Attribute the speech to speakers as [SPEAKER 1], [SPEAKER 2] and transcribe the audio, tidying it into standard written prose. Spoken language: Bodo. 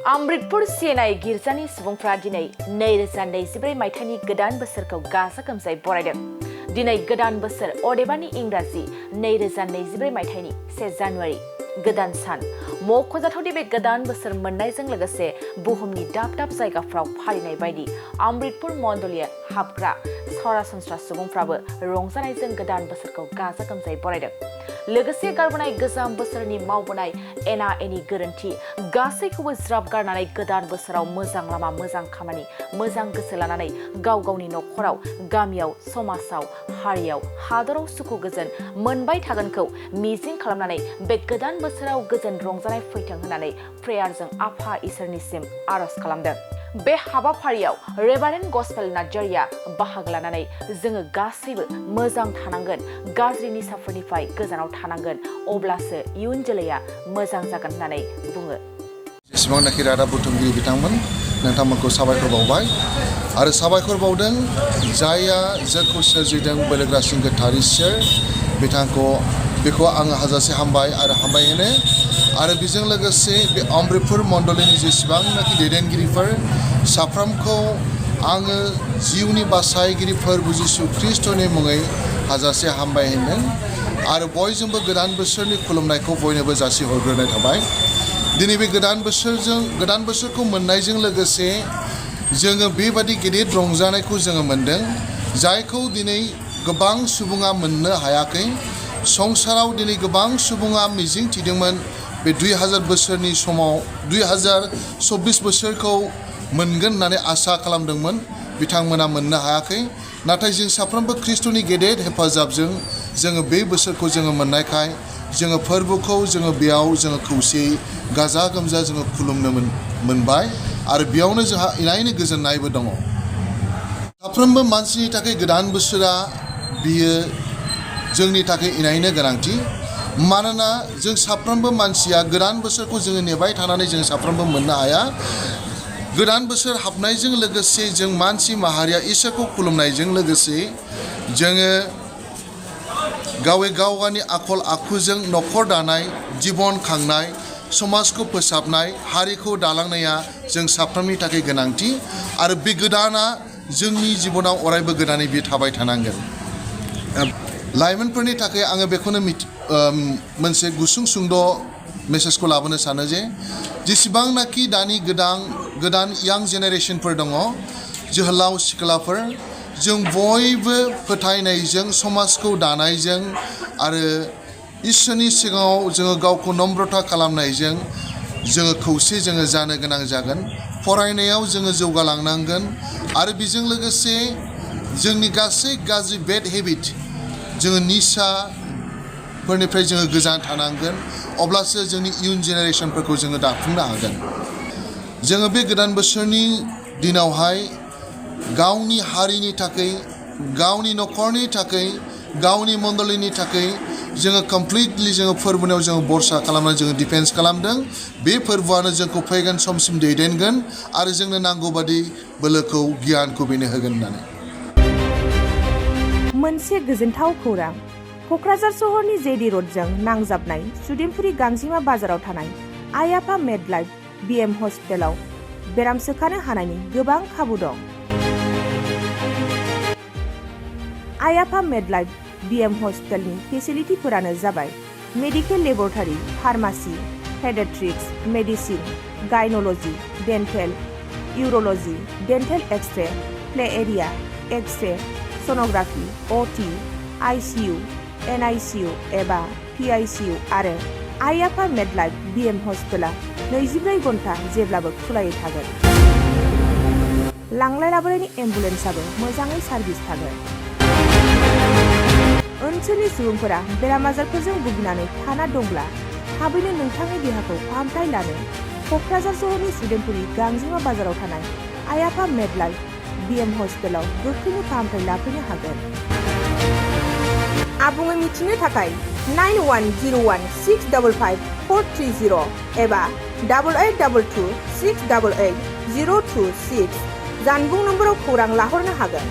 [SPEAKER 1] अमृतपुर CNI गिर्जानि सुबुंफ्रा दिनै 2024 मायथाइनि गोदान बोसोरखौ गाजा गोमजायै बरायदों। दिनै गोदान बोसोर अदेबानि इंराजि 2024 मायथाइनि 1 जानुवारि गोदान सान। मख'जाथावदि बे गोदान बोसोर मोननायजों लोगोसे बुहुमनि दाब दाब जायगाफ्राव फालिनाय बायदि अमृतपुर मण्डलीय हाबग्रा सरासनस्रा सुबुंफ्राबो रंजानायजों गोदान बोसोरखौ गाजा गोमजायै बरायदों। लोगोसे गारबोनाय गोजाम बोसोरनि मावबोनाय एना एनि गोरोन्थि गासैखौबो ज्राब गारनानै गोदान बोसोराव मोजां लामा मोजां खामानि मोजां गोसो लानानै गाव गावनि नखराव गामियाव समाजाव हारियाव हादराव सुखु गोजोन मोनबाय थागोनखौ मिजिं खालामनानै बे गोदान बोसोराव गोजोन रंजानाय फैथों होननानै प्रेयारजों आफा इसोरनिसिम आरज खालामदों। बे हाबाफारियाव रेभारेन्ड गस्पेल नार्जारिया बाहागो लानानै जोङो गासैबो मोजां थानांगोन, गाज्रि निसाफोरनिफ्राय गोजानाव थानांगोन, अब्लासो इयुन जोलैया मोजां जागोन होननानै बुङो।
[SPEAKER 2] जेसेबांनाखि रादाब बुथुमगिरि बिथांमोन नोंथांमोनखौ साबायखर बावबाय आरो साबायखर बावदों जायहा जोंखौ सोरजिदों बोलोग्रासिन गोथार इसोर बिथांखौ बेखौ आङो हाजासे हामबाय आरो हामबाय होनो आरो बेजों लोगोसे बे अमृतपुर मण्डलीनि जेसेबांनाखि दैदेनगिरिफोर साफ्रोमखौ आङो जिउनि बासायगिरि प्रभु जिशु ख्रीष्टनि मुङै हाजासे हामबाय होनदों आरो बयजोंबो गोदान बोसोरनि खुलुमनायखौ बयनोबो जासिहरग्रोनाय थाबाय। दिनै बे गोदान बोसोरखौ मोननायजों लोगोसे जोङो बेबादि गिदिर रंजानायखौ जोङो मोनदों जायखौ दिनै गोबां सुबुङा मोननो हायाखै। संसाराव दिनै गोबां सुबुङा मिजिं थिदोंमोन बे 2000 बोसोरनि समाव 2024 बोसोरखौ मोनगोन होननानै आसा खालामदोंमोन, बिथांमोना मोननो हायाखै। नाथाय जों साफ्रोमबो ख्रीष्टनि गेदेर हेफाजाबजों जोङो बे बोसोरखौ जोङो मोननायखाय जोङो फोरबोखौ जोङो बेयाव जोङो खौसेयै गाजा गोमजा जोङो खुलुमनो मोनबाय आरो बेयावनो जोंहा इनायनो गोजोननायबो दङ। साफ्रोमबो मानसिनि थाखाय गोदान बोसोरा बियो जोंनि थाखाय इनायनो गोनांथि। मानोना जों साफ्रोमबो मानसिया गोदान बोसोरखौ जोङो नेबाय थानानै जों साफ्रोमबो मोननो हाया। गोदान बोसोर हाबनायजों लोगोसे जों मानसि माहारिया इसोरखौ खुलुमनायजों लोगोसे जोङो गावनि आखल आखुजों नखर दानाय, जिबन खांनाय, समाजखौ फोसाबनाय, हारिखौ दालांनाया जों साफ्रोमनि थाखाय गोनांथि आरो बे गोदाना जोंनि जिबनाव अरायबो गोदानै बे थाबाय थानांगोन। लाइमोनफोरनि थाखाय आङो बेखौनो मोनसे गुसुं सुंद' मेसेजखौ लाबोनो सानो जे जेसेबांनाखि दानि गोदान यां जेनेरेसनफोर दङ, जोहोलाव सिख्लाफोर, जों बयबो फोथायनायजों समाजखौ दानायजों आरो इसोरनि सिगाङाव जोङो गावखौ नम्रता खालामनायजों जोङो खौसे जोङो जानो गोनां जागोन। फरायनायाव जोङो जौगालांनांगोन आरो बेजों लोगोसे जोंनि गासै गाज्रि बेड हेबिट जोङो निसाफोरनिफ्राय जोङो गोजान थानांगोन, अब्लासो जोंनि इयुन जेनेरेसनफोरखौ जोङो दाफुंनो हागोन। जोङो बे गोदान बोसोरनि दिनावहाय गावनि हारिनि थाखाय, गावनि नखरनि थाखाय, गावनि मण्डलीनि थाखाय जोङो कमप्लिटलि जोङो फोरबोनायाव जोङो भरसा खालामनानै जोङो डिफेन्स खालामदों। बे फोरबोआनो जोंखौ फैगोन समसिम दैदेनगोन आरो जोंनो नांगौ बादि बोलोखौ गियानखौ बेनो होगोन होननानै।
[SPEAKER 3] मोनसे गोजोनथाव खौरां। क'क्राझार सहरनि जेडि र'डजों नांजाबनाय सुदेमपुरि गांजिमा बाजाराव थानाय आइ आफा मेडलाइफ BM हस्पिटालाव बेराम सोखानो हानायनि गोबां खाबु दं। आइ आफा मेडलाइफ BM हस्पिटालनि फेसिलिटिफोरानो जाबाय medical laboratory, pharmacy, paediatrics, medicine, gynaecology, dental, urology, dental x-ray, play area, x-ray, sonography, OT, ICU, NICU एबा PICU आरो आइ आफा मेडलाइफ BM हस्पिटाला 24 घन्टा जेब्लाबो खुलायै थागोन। लांलाय लाबोनायनि एम्बुलेन्सआबो मोजाङै सार्भिस थागोन। ओनसोलनि सुबुंफोरा बेराम आजारफोरजों भुगिनानै थाना दंब्ला थाबैनो नोंथांनि देहाखौ फाहामथाय लानो क'क्राझार सहरनि सुदेमपुरि गांजिमा बाजाराव थानाय आइ आफा मेडलाइफ BM हस्पिटालाव गोख्रैनो फाहामथाय लाफैनो हागोन। आबुङै मिथिनो थाखाय 9101655430 एबा 8822 688 026 जानबुं नम्बराव खौरां लाहरनो हागोन।